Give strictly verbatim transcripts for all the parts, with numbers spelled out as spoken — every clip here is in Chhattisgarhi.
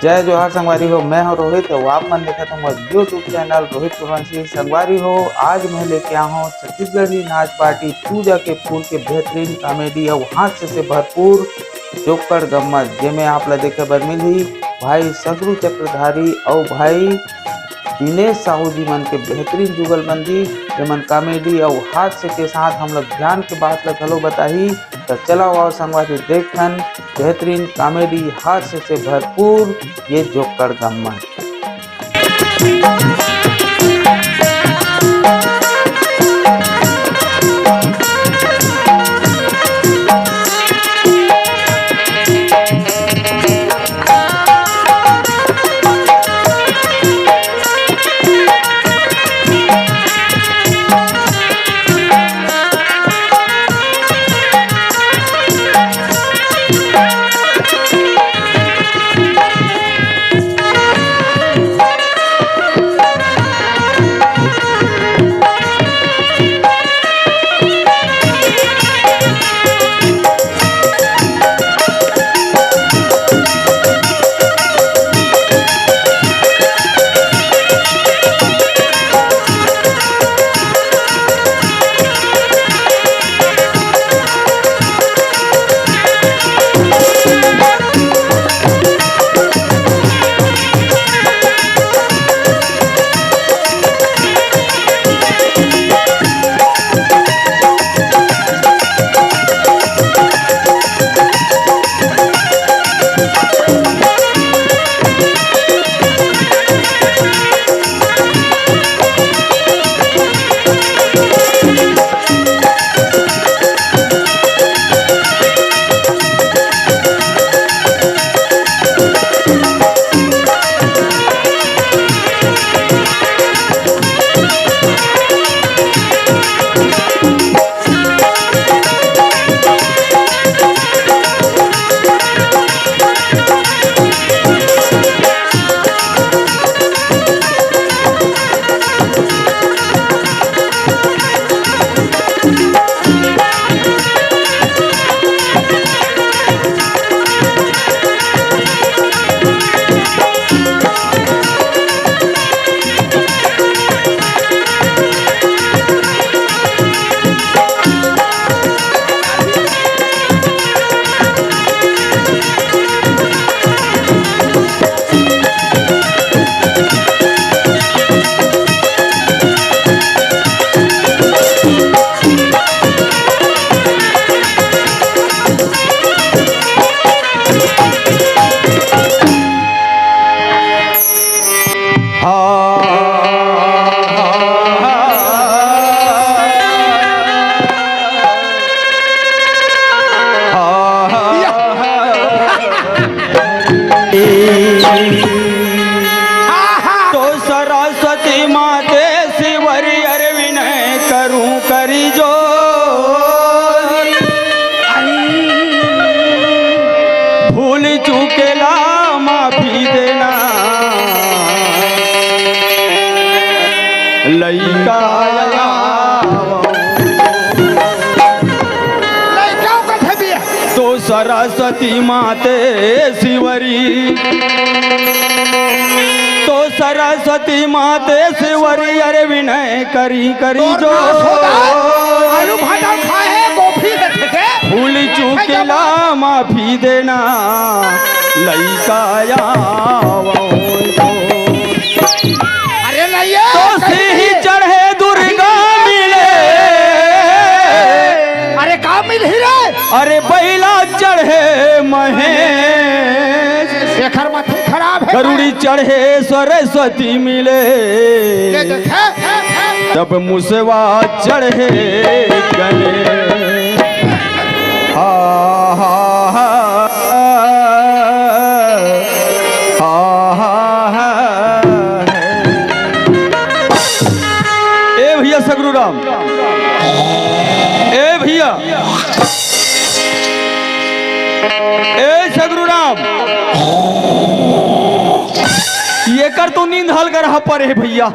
जय जोहार संगवारी हो, मैं हूं रोहित अउ आप मन देखत हो मोर YouTube चैनल रोहित सूर्यवंशी। संगवारी हो, आज मैं लेके आया हूं छत्तीसगढ़ी नाच पार्टी पूजा के फूल के बेहतरीन कॉमेडी अउ हास्य से भरपूर जोक्कड़ गम्मत, जेमे आप ला देखे बर मिलही भाई सगरू चक्रधारी अउ भाई दिनेश साहू जी मन के बेहतरीन जुगलबंदी, जेमन कॉमेडी अउ हास्य के साथ हम लोग ज्ञान के बात ला घलो बताही। त चलव आओ संगवारी, देखथन बेहतरीन कॉमेडी, हास्य से भरपूर ये जोक्कड़ गम्मत। तो सरस्वती माते सिवरी अरे विनय करूं करी जोर। भूल चूकेला माफी देना। लइका आवा। लइका कथे भी है। तो सरस्वती माते सिवरी, तो सरस्वती माते सिवरी अरे विनय करी करी तोर जो। नाश होता है। आलू भाटा खाए है, गोभी रखे थे। भूल चूकेला माफी देना, लइका आवा। अरे नहीं है, तो कहीं सिंह नहीं। चढ़े दुर्गा मिले। अरे का मिलही रे? अरे बैला चढ़े महेश। एकर माथे खराब है। गरुड़ी चढ़े सरस्वती मिले। ये देखे। तब मुसवा चढ़े गणेश। हा, हा, हा, हा, हा, हा। ए भैया सगरू राम, ए भैया, ए सगरू राम, एकर तो नींद हलगरहा परे हे भैया।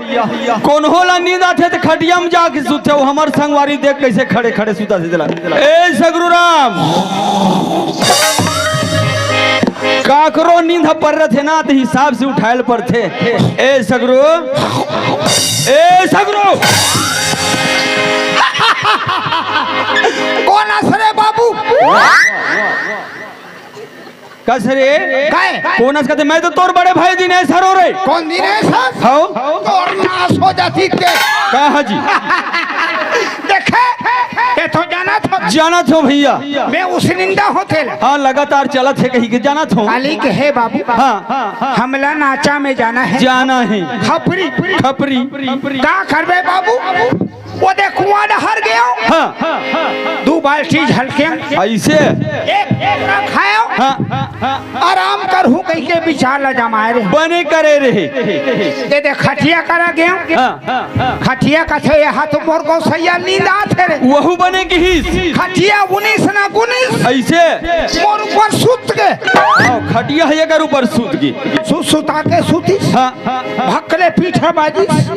कोनो ला नींद आथे त खटिया म जाके सुतथे, अउ हमर संगवारी देख कइसे खड़े खड़े सुतथे तेला। ए सगरू राम, काकरो नींद ह पर रथे ना, त हिसाब से उठाए ल परथे। ए सगरो, ए सगरो, कोन अस रे बाबू? कस रे? काय? कोन अस कथे? मैं तो तोर बड़े भाई दिनेश हरों रे। कोन दिनेश हस? हव। तोर नाश हो जाती के। का ह जी? देखे, ते तो जानत हो। जानत हो भैया। मैं उस निंदा होथे ला। हाँ, लगातार चलत हे कही के जानत हो। काली के हे बाबू। हाँ। हमला नाचा में जाना हे। जाना हे। खपरी। खपरी। का करबे बाबू? वो दे कुआं डहर गेंव। हाँ। दू बाल्टी झलकेंव। अइसे? एक, एक रखाएंव। हाँ। आराम करहूं कहिके बिचार ला जमाए रेहे। बने करे रेहे। दे दे खटिया करा गेंव। हाँ। खटिया कथे, "एहा तो मोर गोसइया नींद आथे रे।" वहू बने किहिस। खटिया उनिस ना गुनिस। अइसे? मोर ऊपर सुत गे। हाँ, खटिया ह एकर ऊपर सुत गे। सु-, सुता के सुतिस। हाँ। भक्कले पीठ बाजिस।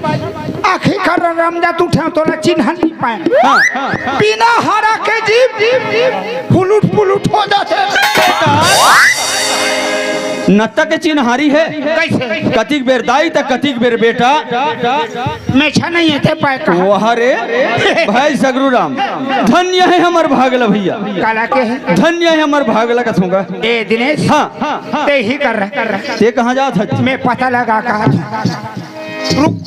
आखिर कर रमजात उठेंव तोला चिन्हा नइ पाएंव। हाँ, हाँ, हाँ। बिना हारा के जीव फुलुट फुलुट हो जाथे। नत्ता के चिन्हारी हे। कइसे? कतिक बेर दाई त कतिक बेर बेटा। मेछा नइ हे ते पाए कहाँ? वाह रे, भाई सगरू राम, धन्य हे हमर भाग ला भैया। काला के हे? धन्य हे हमर भाग ला कथूंगा। ए दिनेश, हाँ। ते ही कर रहा। ते कहाँ जात हस? मैं पता लगा कहा था। रुक।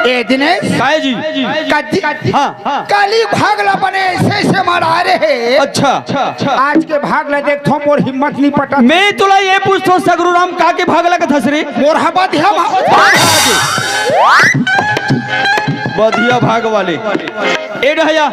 ए दिनेश। काय जी? कद्दी। हाँ। काली भाग ला बने अइसे अइसे मरा रेहे। अच्छा। आज के भाग ला देखथों, मोर हिम्मत नइ पटत। मैं तोला ये पूछथों सगरू राम, का के भाग ला कथस रे? मोर ह बधिया भाग। बधिया भाग वाले। ए डहया।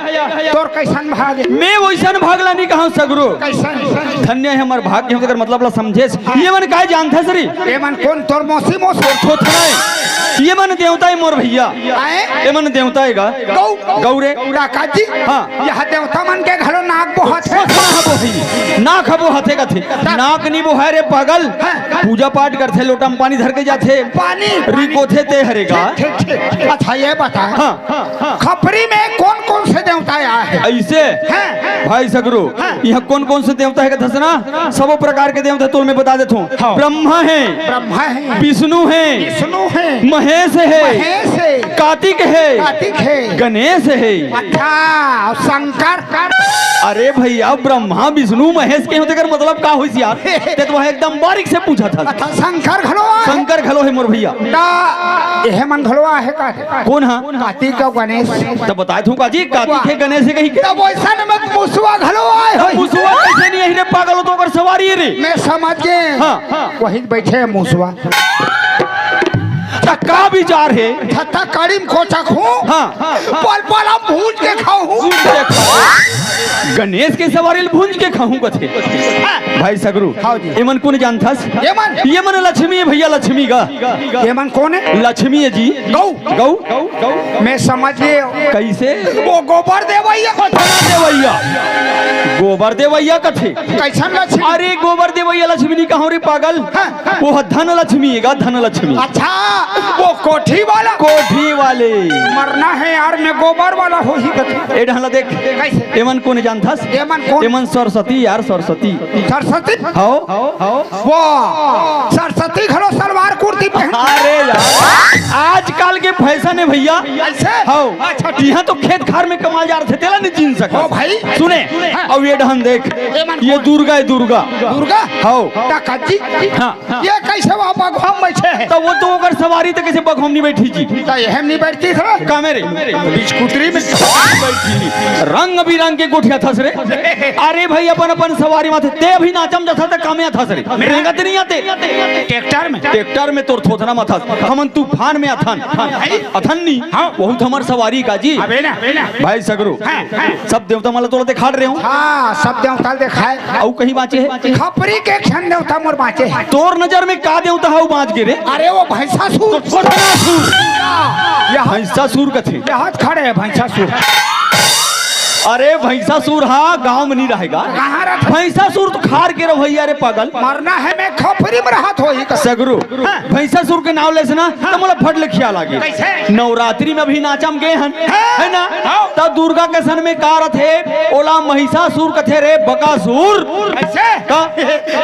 तोर कइसन भाग हे? मैं वइसन भाग ला नइ कहंव सगरू। कइसन? धन्य हे हमर भाग के, तेकर मतलब ला समझेस। ये मन काय जानथस रे? ये मन कोन? तोर मौसी, मौसी। थोथना हे। ये मन देवता हे मोर भैया। आए? ये मन देवता हे गा। गौ। गौ रे। काका जी। हाँ। एहा देवता मन के घलो नाक बोहत हे। थोथना ह बोही। नाक ह बोहत हे कथे। नाक नइ बोहय रे पागल। हाँ। पूजा पाठ करथे, लोटा म पानी धर के जाथे। पानी। रिकोथे ते हरे गा। ठीक, ठीक, ठीक। अच्छा, ये बता। हाँ। खपरी में कोन कोन से देवता आए हे? अइसे? हैं? भाई सगरू, हाँ। इहाँ कोन कोन से देवता हे कथस ना? सबो प्रकार के देवता तोला मैं बता देथों। हाँ। ब्रह्मा हे, ब्रह्मा हे। विष्णु हे, विष्णु हे। महेश हे, महेश हे। कार्तिक हे, कार्तिक हे। गणेश हे। अच्छा, अउ शंकर? अरे भैया, ब्रह्मा, विष्णु, महेश के होथे, एकर मतलब का होइस यार? ते तो एकदम बारीक से पूछत हस। अच्छा, शंकर घलो आए हे? शंकर घलो हे मोर भैया। त एहे मन घलो आए हे का? कोन ह? कार्तिक अउ गणेश। त बताए थों का जी, कार्तिक हे, गणेश हे कहिके। त वइसन में मुसवा घलो आए हे। मुसवा कइसे नइ आही रे पागल, ओ तो ओकर सवारी रे। मैं समझ गेंव। हाँ। वही बइठे हे मुसवा। त का बिचार हे? छत्ता कड़ी म कोचकहूं। हाँ। पल पल हम भूंज के खाहूं। भूंज के खाहूं। गणेश के सवारी ल भूंज के खाहूं कथे। हाँ। भाई सगरू, हाँ जी। एमन कोन जानथस? एमन? एमन लक्ष्मी हे भैया, लक्ष्मी गा। एमन कोन हे? लक्ष्मी हे जी। गौ। गौ। मैं समझ गेंव। कइसे? ओ गोबर देवइया। गोबर देवइया। गोबर देवइया कथे। कइसन लक्ष्मी? अरे गोबर देवइया लक्ष्मी नइ कहंव रे पागल। हाँ, हाँ। ओ ह धन लक्ष्मी हे गा, धन लक्ष्मी। अच्छा, ओ कोठी वाला? कोठी वाले। मरना हे यार, मैं गोबर वाला होही कथे। ए डहन ला देख। कइसे? एमन कोन जानथस? एमन कोन? एमन सरस्वती यार, सरस्वती। सरस्वती? हव। वाह, सरस्वती घलो सलवार कुर्ती पहन। अरे यार, आजकल के फैशन हे भैया। अइसे? हव। अच्छा, इहाँ तो खेत खार में कमाए ल जाथे, तेला नइ चिन्ह सकस। ओ भाई। सुने, हाँ। अउ ए डहन देख, एमन ये कोन? दुर्गा हे, दुर्गा। दुर्गा? हव। त काजी? हाँ। ये कइसे वहाँ बघवा म बइठे हे? त ओ तो ओकर सवारी, त कइसे बघवा म नइ बइठही जी? त एहे म नइ बइठतिस रे? कामे रे? बिस्कुटरी में बइठही। रंग बिरंग के गोठियाथस रे। अरे भाई, अपन अपन सवारी माथे। ते अभी नाचा म जाथस त कामे आथस रे। रेंगत नइ आते। ट्रैक्टर में। ट्रैक्टर में तोर थोथना म आथस। हमन तूफान में आथन। अथन नी। हाँ। वहू तो हमर सवारी का जी। अबे ना, अबे ना। भाई सगरू। हाँ, हाँ। सब देवता मन ला तोला देखात रहेंव। हाँ, सब देवता ल देखाए। अउ कहीं बाँचे हे? खपरी के एक झन देवता मोर बाँचे हे। तोर नजर में का देवता हे, ओ बाँच गे रे? अरे, ओ भैंसासुर। भैंसासुर। या भैंसासुर कथे। यहत खड़े हे भैंसासुर। अरे भैंसासुर हा गांव में नहीं रहेगा। कहाँ रहत? भैंसासुर तो खार के रहो भैया, अरे पागल। मरना है मैं खोपड़ी में रहत होही का? सगरू, हाँ। भैंसासुर के नाव लेस ना, हाँ। तो मोला फट ले खियाल आगे। कैसे? नवरात्रि में अभी नाचा में गए हन, हाँ। है ना? हाँ। तब दुर्गा के सन में का रथे, ओला महिषासुर कथे रे बकासुर। कैसे? का?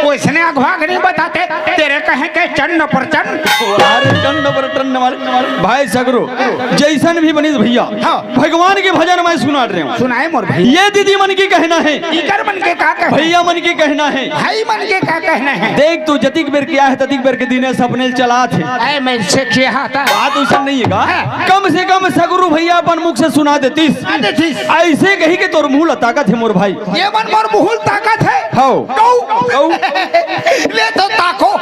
वैसने अगवा के नहीं बताते, तेरे कहे के चन्न पर चन्न। अरे चन्न पर चन्न वाले। भाई सगरू, जैसन भी बनिस भैया, हाँ। भगवान के भजन मैं सुनात रहे हूँ। सुनाए मोर भाई। ये दीदी मन के कहना है, इकर मन के का कहना? भैया मन के कहना है। भाई मन के का कहना है? देख तू जतिक बेर किया है, ततिक बेर के दिने सपने चलात है। अरे मैं से किया था। बात वैसन नहीं है का? हाँ। कम से कम सगरू भैया अपन मुख से सुना देतिस। सुना देतिस। ऐसे कही के तोर मुंह ल ताकत है मोर भाई। ये मन मोर मुंह ल ताकत है। हौ। कौ। कौ। ले तो ताको।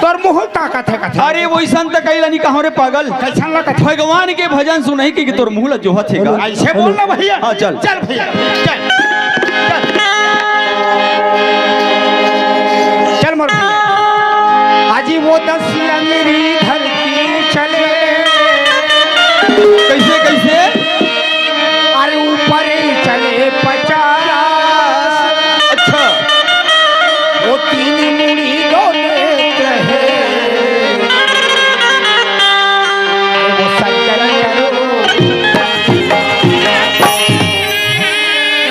तोर मुंह ताकत है कथे। अरे वैसन त कइला नहीं कहो रे पागल। कैसन लगत? भगवान के भजन सुनही के, के तोर मुंह ल जोहत हे गा। ऐसे बोल ना भैया। हाँ, चल। चल भैया, चल। चल। चल मोर भैया। आजी वो दस अंगरी धरती चले। कैसे, कैसे? अरे ऊपर चले पचास। अच्छा। वो तीन मुड़ी दो नेत्र है। अरे वो सज्जन करो।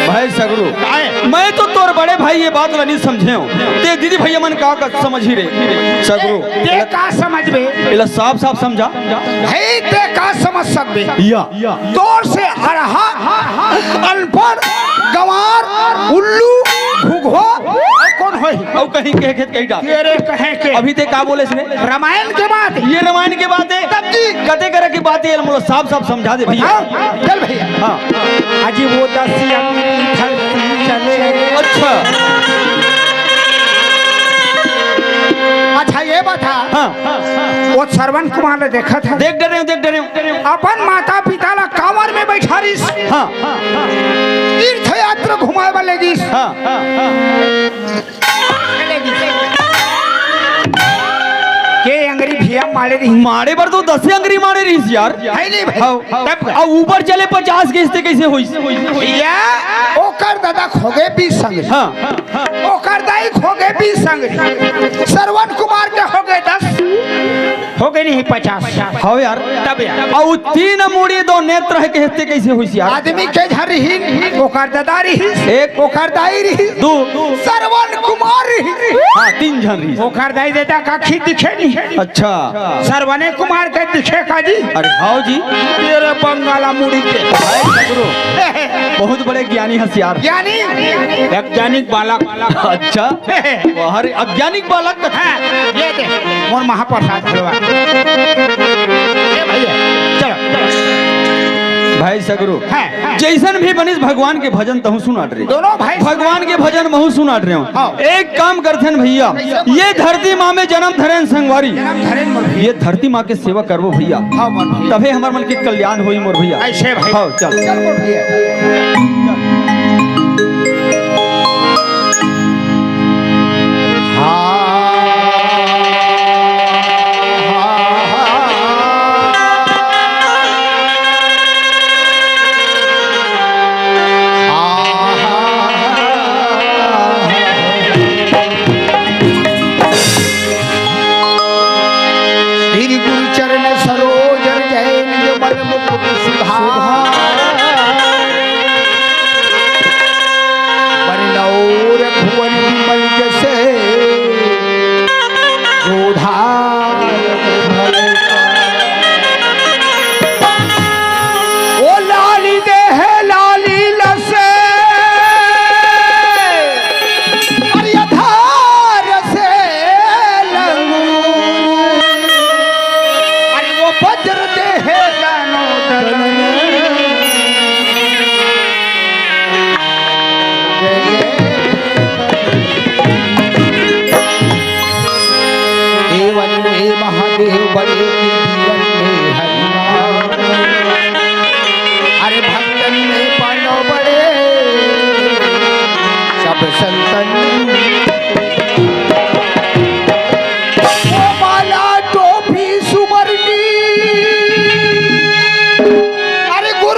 भाई सगरू, काहे? मैं तो तोर बड़े भाई ये बात ला नहीं समझे हूँ। ते दीदी भैया मन का, का समझ ही रे सगरू। ते का समझबे? एला साफ साफ समझा। हे, ते का समझ सकबे? या। तोर से अरहा, अनपढ़, गंवार, उल्लू, घुघवा, अउ कौन होही? अउ कहीं कहे खेत कहीं डाल। तेरे कहे के। अभी ते का बोले इसने? रामायण के बात। ये रामायण के बात है। तब जी। कते करे की बात है, मोला साफ साफ समझा दे भैया। हाँ, चल भैया। हाँ। अजी वो दस अंगरी धरती चले। अच्छा। अच्छा, ये बता। हाँ। वो श्रवण कुमार ने देखा था। देख डरे हूँ, देख डरे हूँ। अपन माता पिता ला कांवर में बैठा रहिस। हाँ। तीर्थ यात्रा घुमाए वाले दिस। हाँ। के अंगरी भिया मारे रही। मारे बर तो दसे अंगरी मारे रहिस यार। है नहीं भाई। हाँ। तब का? अब ऊपर चले पचास के, इससे कैसे होइस? या ओकर दादा खोगे बीस अंगरी। हाँ। ओकर दाई खोगे बीस अंगरी। श्रवण कुमार के होगे दस। होगे नहीं पचास। हाँ यार। तब यार। अउ तीन मुड़ी दो नेत्र है कहते कैसे होइस यार? आदमी के झन रही, ओकर दादा रही, एक। ओकर दाई रही, दो। श्रवण कुमार रही। हाँ, तीन झन रही। ओकर दाई देता का खी दिखे नहीं। अच्छा। श्रवणे कुमार के दिखे का जी? अरे हाँ जी। तेरे बंगाला मुड़ी के। भाई सगरू, बहुत बड़े ज्ञानी हस यार। ज्ञानी? वैज्ञानिक बालक। अच्छा। वाह रे, अज्ञानिक बालक। हाँ, ये दे, मोर महाप्रसाद हलवा। ए भैया, चलो। भाई सगरू, हाँ, हाँ। जैसन भी बनिस भगवान के भजन तहूँ सुनात रे। दोनों भाई भगवान के भजन महूँ सुनात रे। हाँ। एक काम करथन भैया, ये धरती माँ में जन्म धरेन संगवारी, जन्म धरेन मोर भैया। ये धरती माँ के सेवा करबो भैया, हाँ मोर भैया। तभे हमर मन के कल्याण होई मोर भैया। ऐसे भाई। हाँ, चल। चल मोर भैया। श्री गुरु चरण सरोज रज निज मल मुकुट सुधार। बरनउँ रघुवर विमल जस जोधार। ओ लाली देह लाली लस, अरे अधार से लंगू। अरे वो वज्र देह दानो दलन। देवन में महादेव बड़े, देवन में हनुमान। अरे भक्तन में पांडव बड़े, सब संतन। ओ माला टोपी सुमरनी, अरे गुर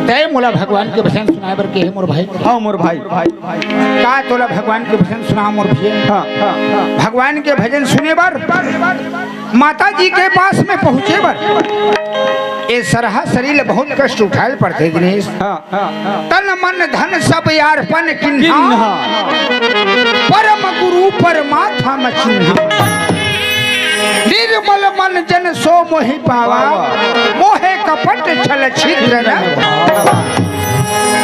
तैं मोला भगवान के भजन सुनाए बर कहे मोर भाई। हाँ मोर भाई। का तोला भगवान के भजन सुना मोर भैया? हाँ, हाँ, हाँ। भगवान के भजन सुने बर माता जी के पास में पहुँचे बर ए सरहा शरीर ल बहुत कष्ट उठाए ल पड़थे दिनेश। हाँ, हाँ, हाँ। तन मन धन सब अर्पण किन्हा, किन्हा। परम गुरु परमात्मा चिन्हा। निर्मल मन जन सो मोहि पावा, पावा। मोहे कपट छल छिद्र न भावा।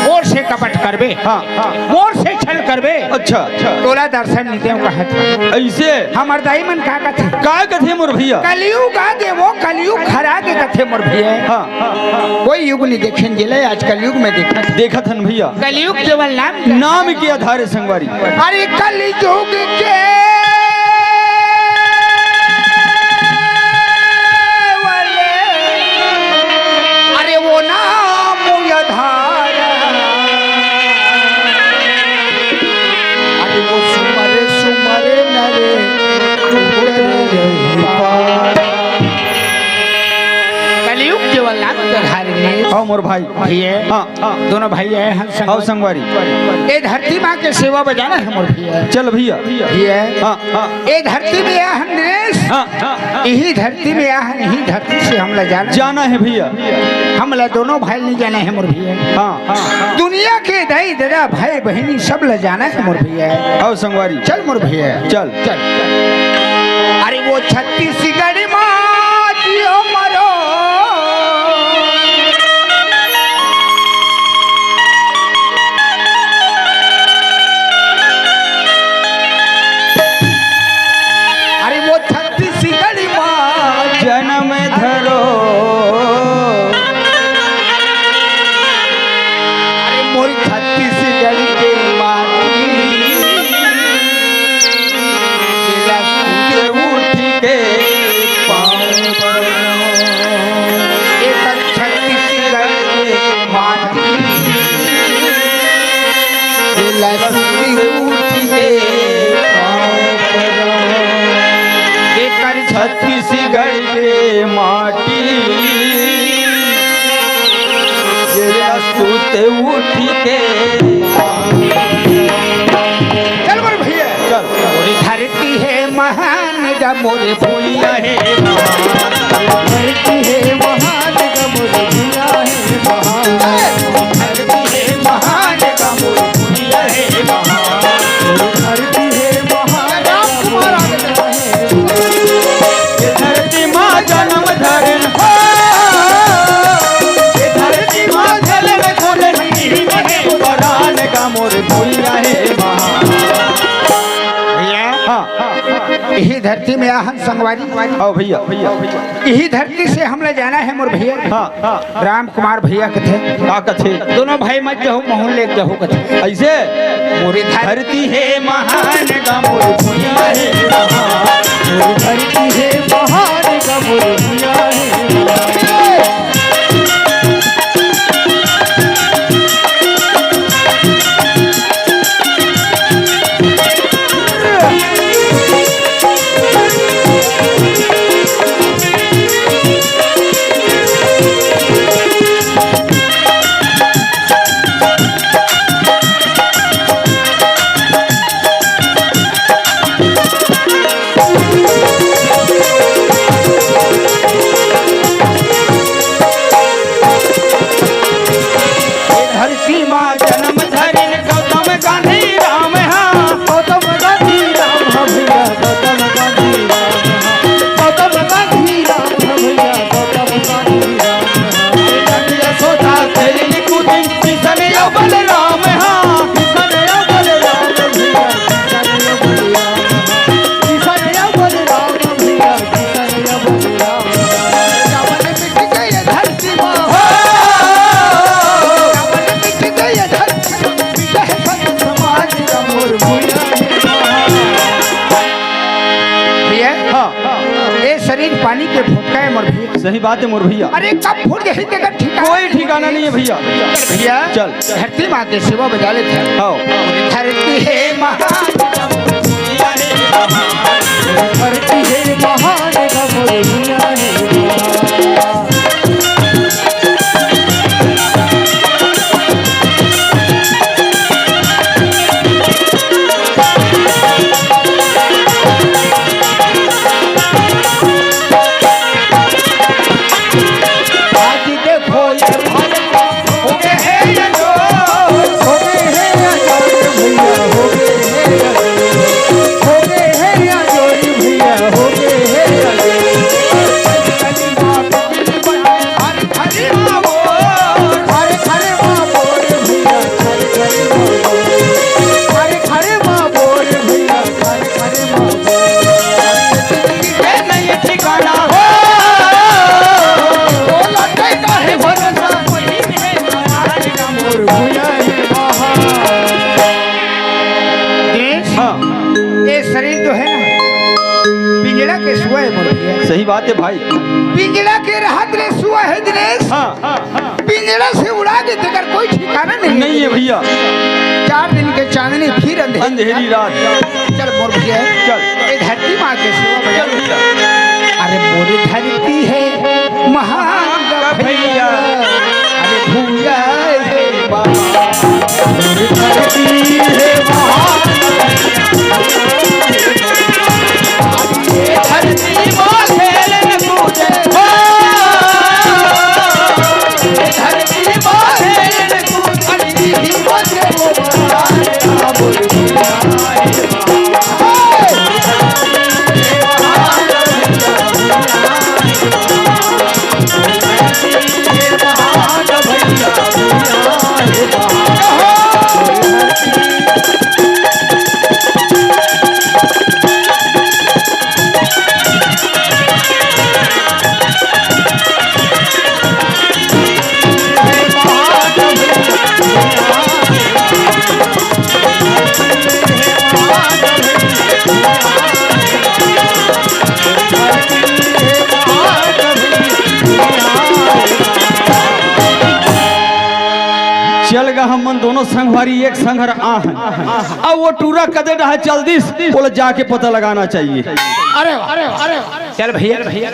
मोर से कपट करबे, हाँ, हाँ। मोर से छल करबे। अच्छा, अच्छा। तोला दर्शन नइ देंव कहत हे। अइसे? हमर दाई मन का कथे? का कथे मोर भैया? कलयुग आ गे वो, कलयुग हरा गे कथे मोर भैया। हाँ, हाँ, हाँ। कोई युग नइ देखेन जेला आज कलयुग में देखत। देखत हन भैया। कलयुग केवल नाम के नाम के आधार हे संगवारी। अरे कलयुग के अरे वो नाम आधार। अरे वो सुमर सुमर नर उतरे रही पार। कलयुग केवल नाम के आधार हे। हाँ मोर भाई। भैया। हाँ। हाँ। दोनों भाई आए हन संगवारी। हाँ, संगवारी। ए धरती माँ के सेवा बजाना हे मोर भैया। चल भैया। भैया। हाँ, हाँ। ए धरती में आए हन दिनेश। हाँ, हाँ, हाँ। इही धरती में आए हन, इही धरती से हमला जाना। जाना हे भैया। हमला दोनों भाई नइ जाना हे मोर भैया। हाँ, हाँ, हाँ। दुनिया के दाई ददा भाई बहिनी सब ला जाना हे मोर भैया। हाँ संगवारी। चल मोर भैया। चल। चल। अरे वो छत्तीसगढ़ माँ जियो मरो। अरे वो छत्तीसगढ़ माँ जनम धरो। अरे मोर छत्तीसगढ़ के माटी। जिला सूते उठ के पाँव परो। एकर छत्तीसगढ़ के माटी। जिला सूते उठ के पाँव परो। एकर छत्तीसगढ़ के माटी। जिला सूते उठ के चल मोर भैया। चल। मोर धरती हे महान गा मोर भुइयां हे महान। धरती हे महान गा मोर भुइयां हे महान। धरती हे महान गा मोर भुइयां हे महान। धरती हे महान गा मोर भुइयां हे महान। ए धरती माँ जनम धरेन हो, ए धरती माँ जलम धरेन, परान का मोर भुइयां हे माँ। भैया, हाँ, हाँ, हाँ। इही धरती में आहन संगवारी। आओ भैया, भैया। इही धरती से हमला जाना हे मोर भैया। हाँ, हाँ। राम कुमार भैया कथे। का कथे? दोनों भाई मत जाहू, महूँ ले जाहू कथे। अइसे? मोर धरती हे महान गा मोर भुइयां हे महान। मोर धरती हे महान गा मोर भुइयां हे महान। धरती माँ जनम धरिन गौतम गांधी राम हा। गौतम गांधी राम हा भैया, गौतम गांधी राम हा। गौतम गांधी राम हा भैया, गौतम गांधी राम हा। यशोदा तेरी कुटिम किशन यो बलराम हा। किशन यो बलराम भैया, किशन यो बलराम हा। किशन यो बलराम भैया, किशन यो बलराम हा। रावण मिट गए धरती माँ। रावण मिट गए धरती माँ। यह संत समाज का मोर भुइयां हे। भैया, हाँ। ये शरीर पानी के फुटका हे मोर भैया। सही बात हे मोर भैया। अरे कब फूट जाही तेकर ठिकाना कोई ठिकाना नहीं हे भैया। चल भैया, चल। धरती माँ के सेवा बजा लेथन। हाँ। धरती हे महान। धरती हे महान। पिंजड़ा के रहत ले सुआ हे दिनेश। हाँ, हाँ, हाँ। पिंजड़ा से उड़ा के तेकर कोई ठिकाना नहीं नहीं है भैया। चार दिन के चांदनी फिर अंधेरी अंधेरी रात। चल मोर भैया। चल। ए धरती माँ के सेवा बजा। चल भैया। अरे मोरी धरती हे महान का भैया। अरे भूया हे बाबा। मोरी धरती हे महान। धरती माँ खेलन कूदे। धरती माँ खेलन कूदे। चल गा, हमन दोनों संगवारी एक संग हर आ हन। अब वो टूरा कदे डहा चल दिस, ओला जाके पता लगाना चाहिए। अरे वाह, अरे वाह, अरे वाह। चल भैया, भैया,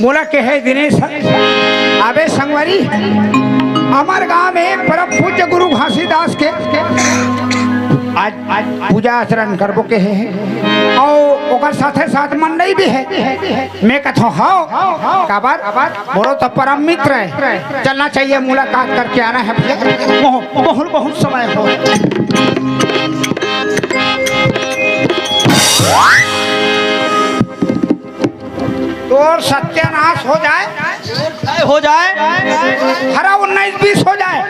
मोला कहे दिनेश, अबे संगवारी, हमर गांव में परम पूज्य गुरु घासीदास के आज, आज पूजा आचरण करबो कहे हे, अउ ओकर साथे साथ मंडई भी हे। मैं कथों, "हव, काबर? मोरो तो परम मित्र हे, चलना चाहिए, मुलाकात करके आना हे भैया, बहुत, बहुत, बहुत समय हो।" तोर सत्यानाश हो जाए, हो जाए। अठारह उन्नीस बीस हो जाए।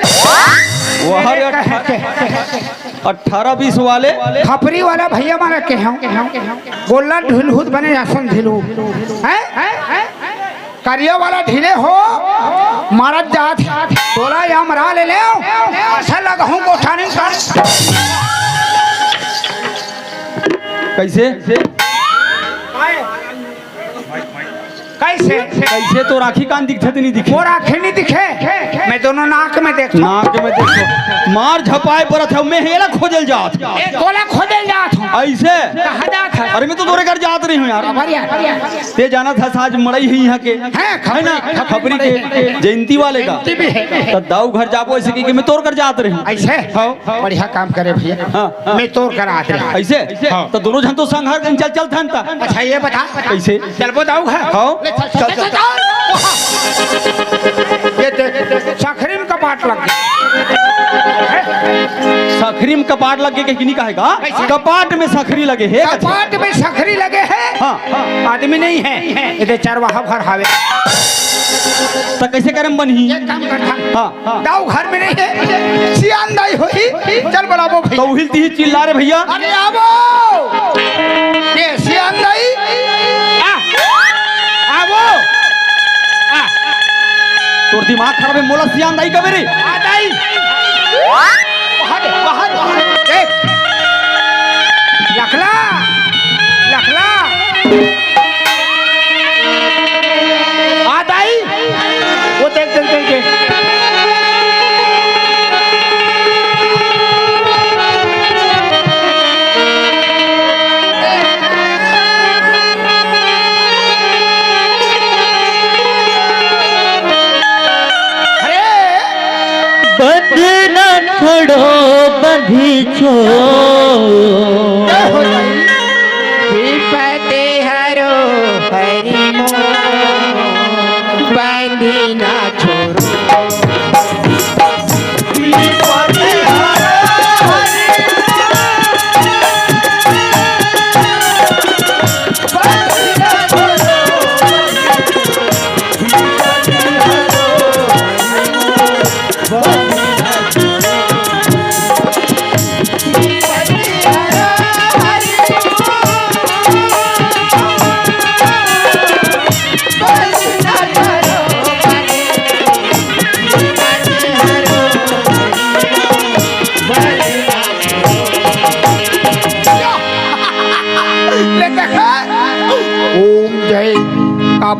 वो हर मेरे कहे के। अठारह बीस वाले। खपरी वाला भैया मारा के हम। गोल्ला ढिलहू त बने असन ढिलहू। हैं? करिया वाला ढीले हो, मारत जात। तोला या मरा ले ले। ऐसा लगहूं गोठानी कर। कैसे? कैसे? कैसे? तोर आँखी कान दिखथे त नहीं दिखे? मोर आँखी नहीं दिखे, मैं दोनों नाक में देखथों। नाक में देखथों। मार झपाए परत हे, मैं हेला खोजल जात। ए, तोला खोजल जात हूँ। ऐसे? कहाँ जात हे? अरे, मैं तो तोरे घर जात रही हूँ यार। अबर यार। ते जानत हस आज मड़ई हे यहाँ के। हैं, है ना? खपरी, खपरी के, जयंती वाले का। जयंती भी है। त दाऊ घर जाबो ऐसे कि, कि मैं तोर घर जात रही हूँ। ऐसे? हाँ। बढ़िया काम करे भैया। हाँ, हाँ। मैं तोर घर आत रहे। ऐसे? हाँ। त दोनों झन तो संग हर दिन चल, चल थन त। अच्छा, ये बता। कैसे? चलबो दाऊ घर? हाँ। ले, चल, चल, चल, चल, चल। चल। ये देख, सखरी में कपाट लग गया। सखरी में कपाट लग गया कि नहीं कहेगा? कैसे? कपाट में सखरी लगे हे। कपाट में सखरी लगे हे? हाँ। आदमी नहीं है। ये दे चरवाहा भर हावे। त कैसे करम बनही? ये काम कर, हाँ। हाँ। दाऊ घर में नहीं है, सियान दाई होही, चल बुलाबो भैया। तो उहिल तिही चिल्ला रे भैया। अरे आवो, ये सियान दाई, आ, आवो, आ। तोर दिमाग खराब है, मोला सियान दाई कबे रे? आ दाई, बाहर, बाहर, बाहर। ए, लखला, लखला। आ दाई, वो देख, देख, देख, देख। अरे! बंधना छोड़ो, बंधी छोड़ो। जय हो दाई। विपति हरो हरि मोर, बंधना छोड़ो।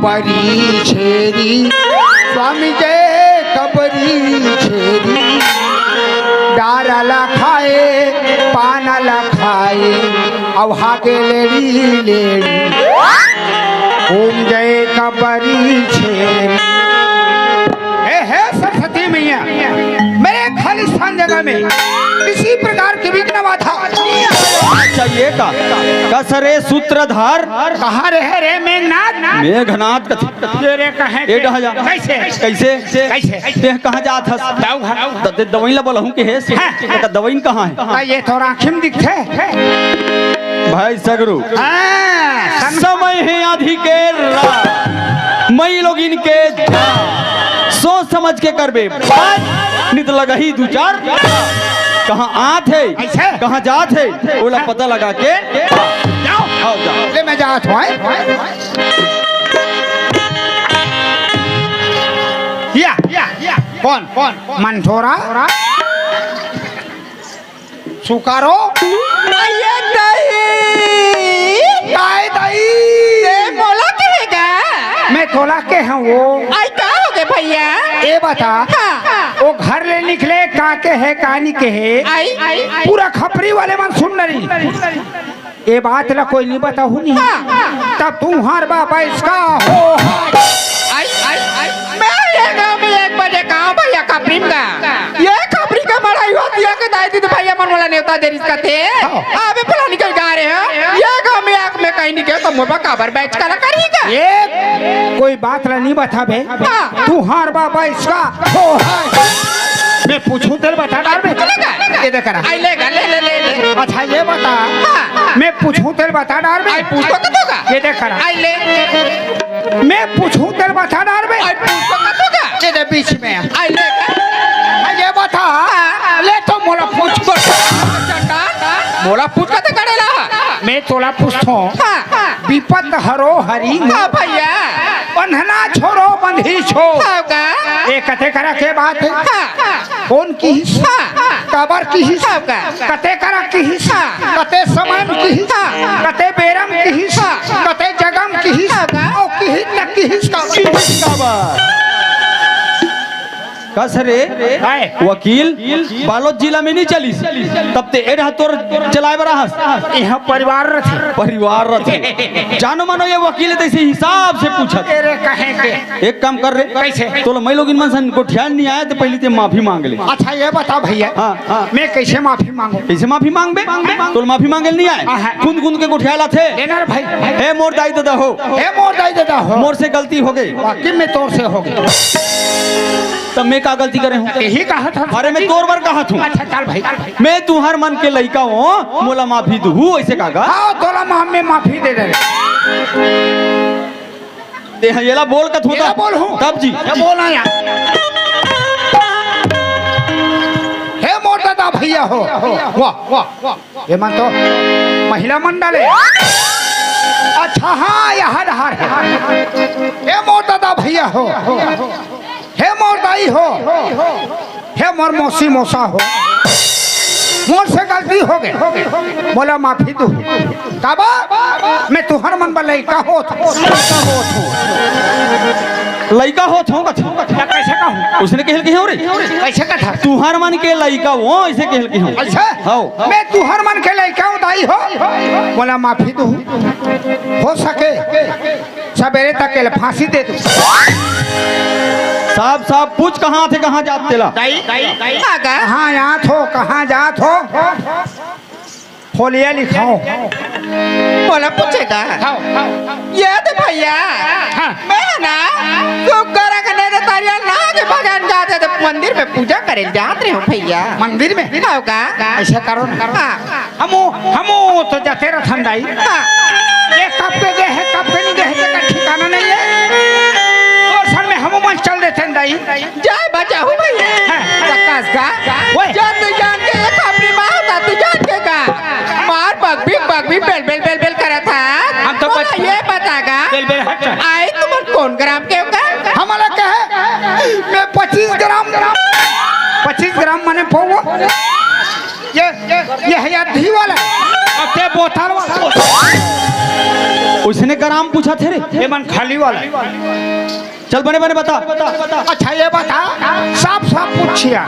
परी छेरी, स्वामी जय कबरी छेरी, डारा ला खाए, पाना ला खाए, अउ हाके लेड़ी लेड़ी, ओम जय कबरी छेरी। हे, हे सरस्वती मैया, मेरे खालिस्तान जगह में किसी प्रकार की विघ्न बाधा। अच्छा, ये का? कस रे सूत्रधार? कहाँ रहे रे मेघनाथ? मेघनाथ कथे। तेरे कहे ए डहा जा। कैसे? कैसे? कैसे? तें कहाँ जात हस? दाऊ घर। त ते दवई ला बोलहूँ के हे से? हाँ। त दवई कहाँ हे? त ये तो आँखी में दिखथे। भाई सगरू। हाँ, सम- समय हे आधी के रात। मई लोगिन के जात। सोच समझ के करबे बात, नित लगही दू चार। कहाँ आत हे, ऐसे? कहाँ जात हे, ओला पता लगा के जाओ। आओ, जाओ। ले, मैं जात हूँ, आए। या, या, या। कौन? कौन? मंथोरा? सुकारो? अये दई। काय दई? ते मोला कहेगा? मैं तोला के हूँ वो। आई का हो गए भैया? ए बता, हाँ। वो घर ले निकले, का के हे, का नी के हे? आई, आई, आई। पूरा खपरी वाले मन सुन डरी। ए बात ला कोई नी बताहू नी। हाँ, हाँ, हाँ। तब तुंहर बाबा इसका हो। आई, आई, आई। मैं ये गाँव में एक बजे का भैया खपरी में गा। ये खपरी के मड़ई होती हे के दाई दीदी भैया मन मोला नेवता दे रिस कथे। हाँ। अबे फलानी कहीं गा रहे हो। ये गाँव में आँख में कहीं नहीं गए तो मोर बा काबर बैठ कला करी का? ये कोई बात ला नी बताबे। हाँ। तुंहर बाबा इसका हो। मैं पूछूं तेल बता डार बे। चलेगा? ये देख रहा। आई लेगा, ले, ले, ले, ले। अच्छा, ये बता। हाँ। मैं पूछूं तेल बता डार बे। आई पूछ तो दूंगा। ये देख रहा। आई ले। मैं पूछूं तेल बता डार बे। आई पूछ तो दूंगा। ये दे बीच में। आई लेगा। हाँ, ये बता। हाँ। ले तो मोला पूछ। चंडाल। मोला पूछ कते करेला? मैं तोला पूछथों। हाँ, हाँ। विपत हरो हरि। हाँ भैया। बंधना छोरो बंधी छो। हाँ का? ए कते करा के बात हे? हाँ, हाँ। कौन किहिस? हाँ, हाँ। काबर किहिस? हाँ का? कते करा किहिस? हाँ। कते समय में किहिस? हाँ। कते बेरम किहिस? हाँ। कते जगम किहिस? हाँ का? अउ किहिस त किहिस काबर? किहिस काबर? कस रे? काय? वकील, बालोद जिला में नहीं चलिस, तब ते एडहा तोर चलाए बर आहस। यहाँ परिवार रथे। परिवार रथे। जानो मानो ये वकील हे, तैसे हिसाब से पूछत। तेरे कहे के। एक काम कर रे। कैसे? तोला मैं लोगिन मन सन गोठियान नहीं आया तो पहले ते माफी मांग ले। अच्छा, ये बता भैया। हाँ, हाँ। मैं कैसे माफी मांगू? कैसे माफी मांगबे? तोला माफी मांगे नहीं आए। हाँ, हाँ। कुंद कुंद के गोठिया लाथे। लेना रे भाई। हे मोर दाई ददा हो। हे मोर दाई ददा हो। मोर से गलती हो गई। वाकई में तोर से हो गई। तब मैं का गलती करे हूँ? यही कहा था। अरे मैं तोर बर कहा थूँ। अच्छा, चल भाई। मैं तुंहर मन के लइका हूँ, मोला माफी दुहू, ऐसे कहा का? हाँ, तोला मा-, मैं माफी दे दे। ते हाँ, येला बोल कथूँ एला तब। बोल हूँ। तब जी। ये बोल ना यार। हे मोर दादा भैया हो। वाह, वाह, वाह। ये मन तो महिला मंडल हे। अच्छा, हाँ, यहाँ डहार हे। हे मोर दादा भैया हो, हे मोर दाई हो, हे मोर मौसी मौसा हो, मोर से गलती हो गई, मोला माफी दू। काबर? मैं तुंहर मन बर लइका होत हूँ। लइका होत हूँ, कथे। या कैसे कहूँ? उसने कहल कही हो रे? कैसे कथा? तुंहर मन के लइका हो, ऐसे कहल कही हो। अच्छा? हाँ। मैं तुंहर मन के लइका हूँ, दाई हो। मोला माफी दू। हो सके, सबेरे तक के फांसी दे दू। साफ साफ पूछ, कहाँ थे, कहाँ जात तेला? दाई, दाई, दाई। कहाँ आत हो, कहाँ जात हो? फोलिया लिखाओ। बोला पूछेगा? हाँ, हाँ। ये दे भैया, हाँ। मैं ना शुक्र के नहीं तो तरिया ना के भजन जाते तो मंदिर में पूजा करे जात रहे हो भैया। मंदिर में? होगा। ऐसा करो ना। हाँ। हमू, हमू तो जाते रथन दाई। हाँ। ये कब के गए हैं, कब के नहीं गए हैं, तेरा ठिकाना नहीं है। और सन में हमू मन चल देते हैं दाई। जय बचाऊ भैया। हाँ। प्रकाश का? ओए। जब तू जान के ये खपरी माँ होता, तू जान के का? मार बगबी, बगबी, बेल, बेल, बेल, बेल करा था। हम तो बोला, बच- ये बतागा। बेल, बेल, हट। आए तुम कौन ग्राम के होगा? हमारा क्या है? मैं पच्चीस ग्राम, पच्चीस ग्राम माने पाओ। ये, ये, ये है अद्धी वाला। अब ते बोतल वाला। ओइसने ग्राम पूछत हे रे। ये मन खाली वाला। चल बने बने बता। अच्छा ये बता, साफ साफ पूछिया।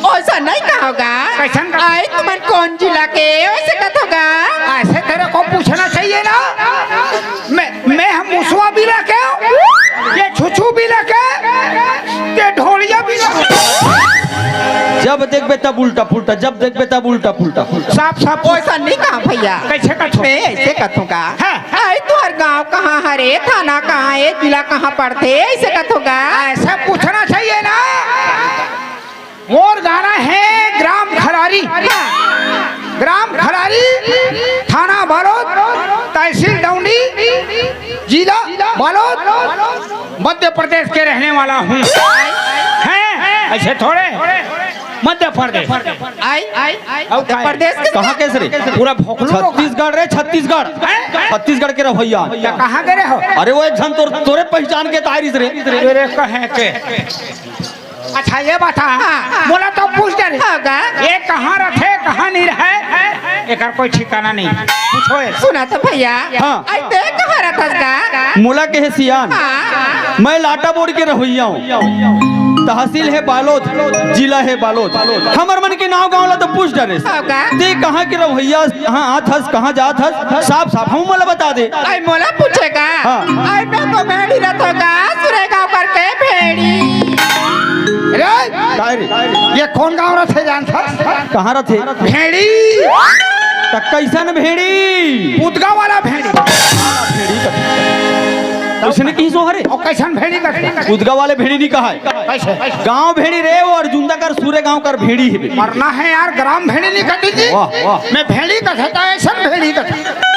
ओइसन नहीं कहों गा। कइसन का? आय तुमन कोन जिला के, ओइसे कथों गा। ऐसे तेरे को पूछना चाहिए ना। मैं, मैं हम मुसवा जिला के, ये छुछू जिला के, ये ढोलिया जिला के। जब देखबे तब उल्टा पुल्टा, जब देखबे तब उल्टा पुल्टा। साफ साफ। ओइसन नहीं कहों भइया। कइसे कथों? मैं अइसे कथों गा। हाँ। आय तोर गाँव कहाँ हरे, थाना कहाँ हे, जिला कहाँ पड़थे, अइसे कथों गा। ऐसे पूछना चाहिए ना। मोर गाँव हे ग्राम खरारी। हाँ। ग्राम खरारी, थाना बालोद, तहसील डौंडी, जिला बालोद, मध्य प्रदेश के रहने वाला हूँ। हैं? ऐसे थोड़े। मध्य प्रदेश। आय, आय, आय। अउ मध्य प्रदेश के कहाँ के रे? पूरा भोकलू लोग। छत्तीसगढ़ रे, छत्तीसगढ़। हैं? छत्तीसगढ़ के रहइया। त कहाँ के रहे हो? अरे वो एक झन तोर, तोरे पहिचान के तारिस रे। अरे कहे के। अच्छा ये बता, हाँ, हाँ। मोला तो पूछ दे रे। हाँ गा। ये कहाँ रथे, कहाँ नहीं रहे, एकर कोई ठिकाना नहीं। पूछो ये। सुना तो भइया। हाँ। आय ते कहाँ रथस गा? मोला कहे सियान। हाँ। मैं लाटाबोरी के रहइया हूँ। तहसील हे बालोद, जिला हे बालोद। हमर मन के नाव गाँव ला तो पूछ डरेस। हाँ गा। ते कहाँ के रहइया, कहाँ आथस, कहाँ जाथस, साफ साफ हमू मोला बता दे। आय मोला पूछे गा। हाँ। आय मैं तो भेड़ी रथों गा, सुरेगांव करके भेड़ी। रे, काय रे? ये कोन गाँव रथे जानथस? कहाँ रथे? भेड़ी। त कइसन भेड़ी? उदगा वाला भेड़ी। भेड़ी कथे। ओइसने कहिस ओ हरे? अउ कइसन भेड़ी कथे? उदगा वाले भेड़ी नहीं कहाय। कइसे? गाँव भेड़ी रे, ओ अर्जुंदा कर सुरेगांव कर भेड़ी हे बे। मरना हे यार, ग्राम भेड़ी नहीं कथे जी। वाह, वाह। मैं भेड़ी कथे त अइसन भेड़ी कथे।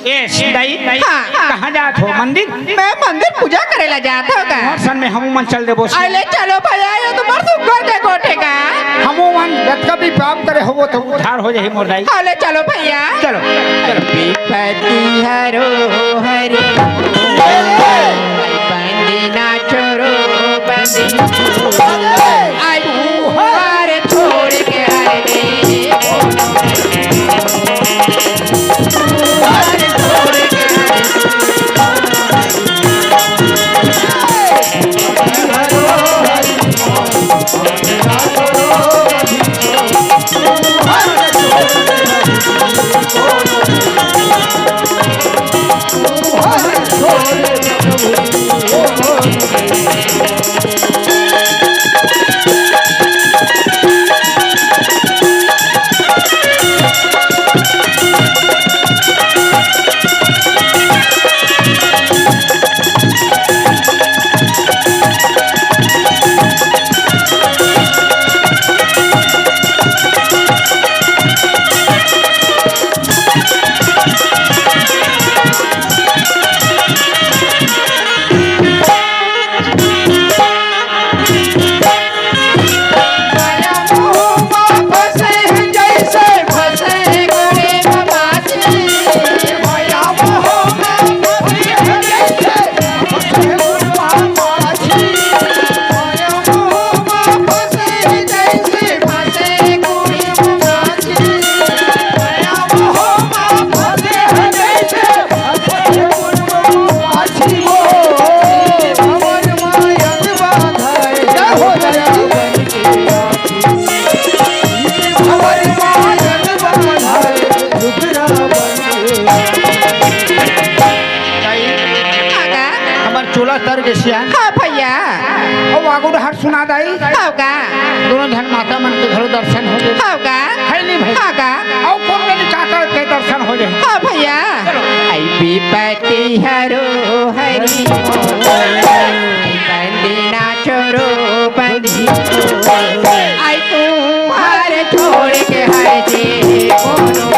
ए, दाई, हाँ, हाँ। कहाँ जात हो? मंदिर? मैं मंदिर पूजा करे ला जात हों गा। अइसन में हमू मन चल देबो। अरे चलो भइया, ये तो बड़ सुग्घर के गोठ हे गा। हमू मन जतका भी पाप करे होबो त उद्धार हो जाही मोर दाई। अरे चलो भइया। चलो, चलो। विपत्ति हरो हरि, बंदी ना छोड़ो बंदी। आय तू हर छोड़ के आय रे। हमर चोला तर गे सियान। हाँ भइया। अउ आगू डहर सुना दाई। हाँ गा। दूनों झन माता मन के घलो दर्शन हो गे। हाँ गा। हे नहीं भइया? हाँ गा। अउ कोन जनी काकर के दर्शन हो गे। हाँ भइया। चलो। आय विपत्ति हरो हरि, आय बंदी ना छोड़ो बंदी। आय तू हर छोड़ के हर जे कोनो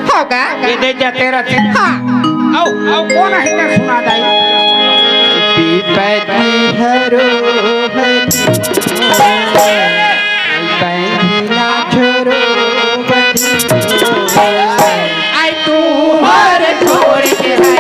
होगा। ये दे जा तेरा चीज। हाँ। आओ, आओ, कौन है इधर सुना दाई? विपत्ति हरो हरि। बंधना छोरो बंधना। आई तू हर छोड़ के हरि।